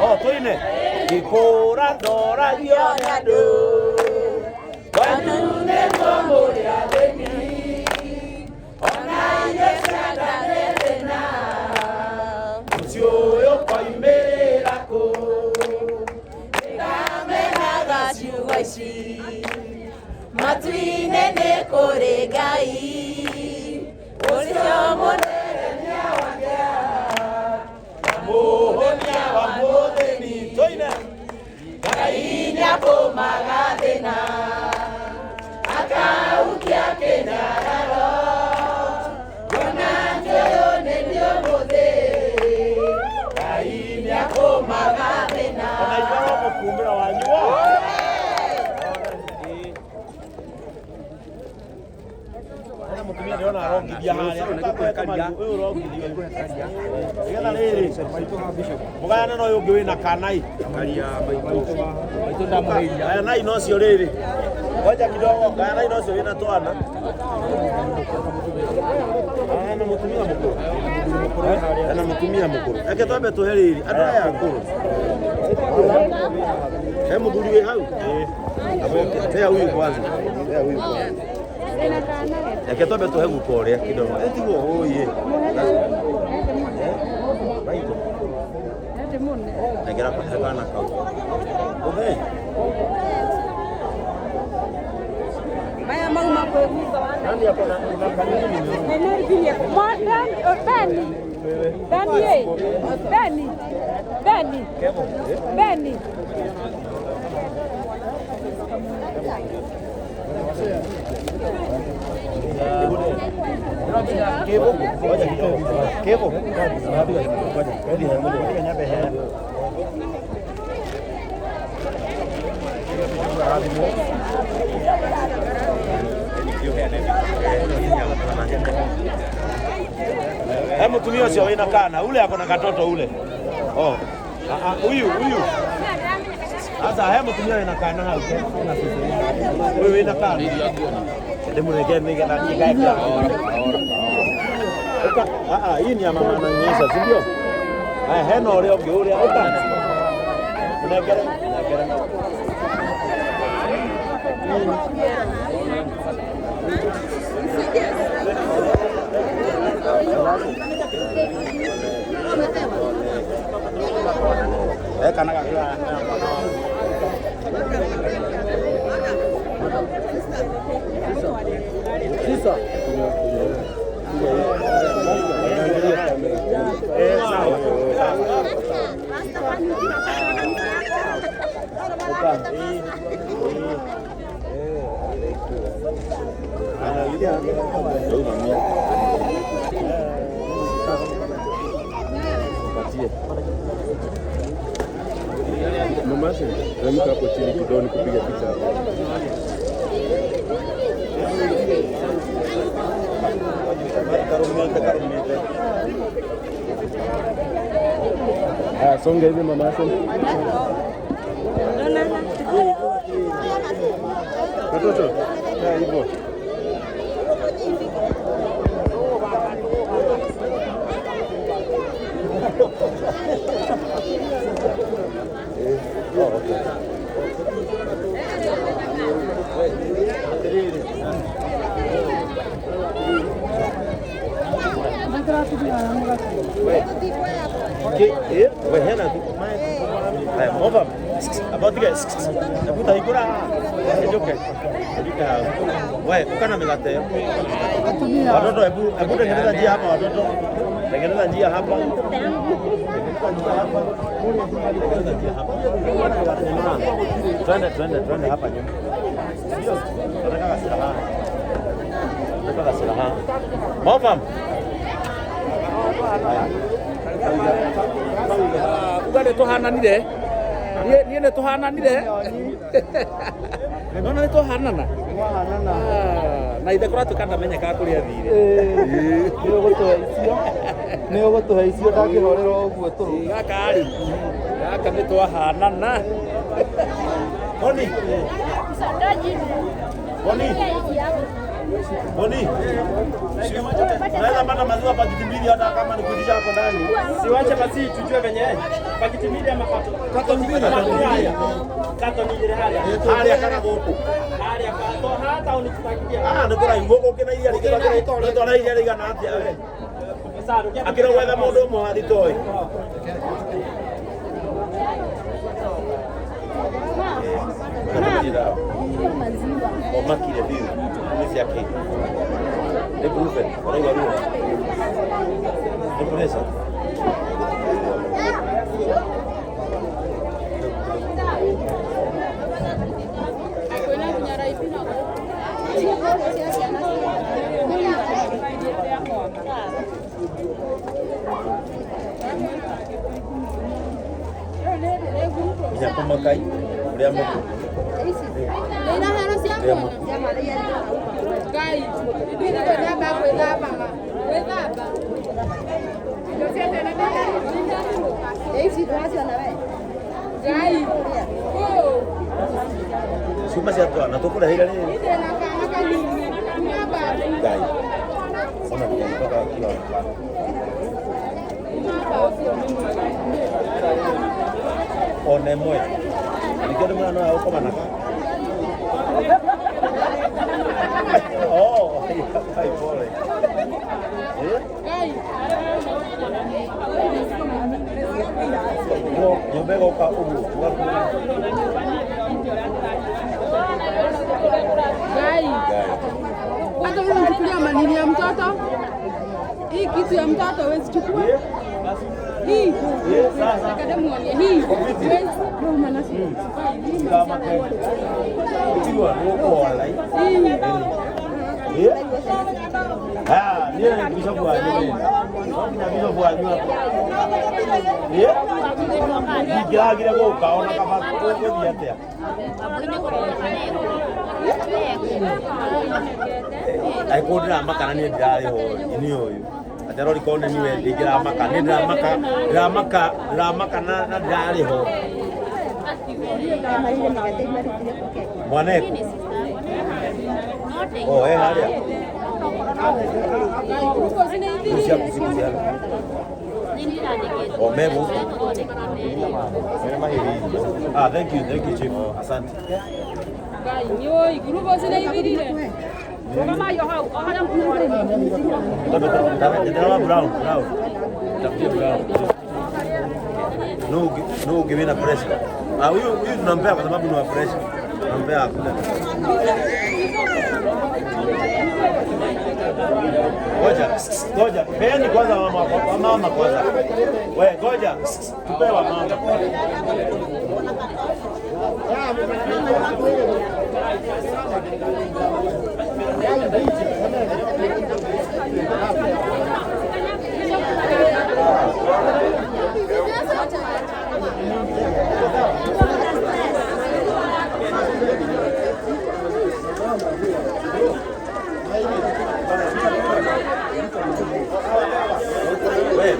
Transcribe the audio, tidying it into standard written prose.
Oh, tũine. Ngĩkũra ndoragio nĩ andũ. Kwanyu nĩkuo mũrĩ athĩni. Ona inyuĩ ciana nĩ thĩna. Mũciĩ ũyũ koimĩrĩra kũ? Ndamenaga ciugo ici matu-inĩ nĩ kũrĩ Ngai ũcio mũnene nĩawagĩa Mũhonia wa mũthĩni. Tũine. Ngai nĩakũmaga thĩna akaukia kĩnyararo kuona atĩ ũyũ nĩ niĩ ũmũthĩ Ngai nĩakũmaga thĩna. Ona ithuĩ aromũkumbĩra wanyu wo. Hena mũtumia ndĩrona arongithia harĩa. Ũyũ ũrongithia ũyũ. Nĩgetha rĩrĩ mũgayane na ũyũ ũngĩ wĩna kanai. Gayanai na ũcio rĩrĩ. Ngoja kidogo, gayanai na ũcio wĩna twana. Hena mũtumia mũkũrũ. Hena mũtumia mũkũrũ. Reke twambe tũhe rĩrĩ andũ aya akũrũ. He mũthuri wĩ hau? Tea huyu kwanza. Tea huyu kwanza. Reke twambe tũhe guka ũrĩa kidogo. Ĩ tiguo ũyĩ. Maitũ. Nengera he kana kau. Ũhe. Maya mauma kwĩ guka wa Nani ako na na kanini nimeona. Beni, Beni, eh. Beni, Beni, Beni. Kevo. Ngoja kidogo. Kevo. Ngoja. He mũtumia ũcio wĩna kana ule ako na katoto ule. Oh. Ah, ah, huyu huyu. Sasa he mũtumia wĩna kana hau. Huyu wĩna kana. Ndĩmũnengere nĩgetha niĩ ngae Ũka, ah, ah, hii ni ya mama ananyonyesha, si ndio? Haya, hena ũrĩa ũngĩ ũrĩa ũka. Mũnengere, mũnengere. He kana gake. Eh, sawa. Ũka. Rĩu mami. Patie. Mamase, teremka hapo chini kidogo nikupiga picha hapo. Karumite, karumite. Haya, songa hivi mamase. Watoto, kaa hivyo. Ki, eh, we hena tu. Haya, mova. About to Hebu tahingũra haha. Njũke. Njũke haha. We, ũka na mĩgate ĩyo. Watoto, hebu hebu tengeneza njia hapa watoto. Tengeneza njia hapa. Tengeneza njia hapa. Tengeneza njia hapa. Twende, twende, twende hapa nyuma. Sio? Nataka silaha. Nataka silaha. Mova. Uga nä tå hananire niä nä tå hananire nona nä twahanana na ithe kå ratuä ka ndamenyekaga kå rä a thire Nĩ ũgũtũhe icio nĩ ũgũtũhe icio ndangĩhorera ũguo tũrũ gaka rĩ gaka nä twahanana Boni. Boni. Boni. Naweza pata maziwa pakiti mbili hata kama nikuitisha hapo ndani. Siwache basi tujue venye pakiti mbili ama kato. Kato mbili. Kato ni ile hali. Hali kana gũkũ. Hali ya kato hata unitupakia. Ah, nĩ kũraihu gũkũ kĩna iria rĩngĩ twana iria rĩigana atĩa we. Akĩra gwetha mũndũ ũmwe wa thitoi. Omakire biũ nĩ ciake. Nĩ brufen, ũraigua ruo. Nĩ pressure. Nginya kũmakai ũrĩa mũkũ. Ciuma cia twana tũkũreheire rĩ Ngai. Ona mpaka kila ona ĩmwe nĩkĩo ndĩ mwana no agũkoma naka. Oh, ai pole. Eh? No, nyũmba ĩgoka ũguo ũgakuona. Ngai. Hata wewe unachukulia manini ya mtoto? Hii kitu ya mtoto huwezi chukua. Hii. Akadamu wa hii. Huwezi. Ndio maana si. Tigwa nĩgũkũhoa lai. Eh? Ah, niĩ bishop wanyu rĩ. No nginya bishop wanyu hapo. Eh? Ndingĩragire gũka ona kaba gũgũthiĩ atĩa. Angĩkorwo ndĩramaka na niĩ ndirarĩ ho niĩ ũyũ. Atĩ arori korwo nĩ niwe ndingĩramaka, niĩ ndĩramaka, ndĩramaka, ndĩramaka na ndirarĩ ho. Mwaneko. Oh, eh harĩa. Ciaku ciku ciana. Oh, me gũkũ. Ah, thank you chief. Asante. Ngai, nyoi, grupo zinaithirire. Ndĩrona brown, brown. Tafutie brown. No ũngĩ wĩna pressure. Ah, huyu huyu tunampea kwa sababu ni wa pressure. Tunampea hakuna. Ngoja, ngoja. Peeni kwanza mama kwanza. We, ngoja. Tupe wa mama. We,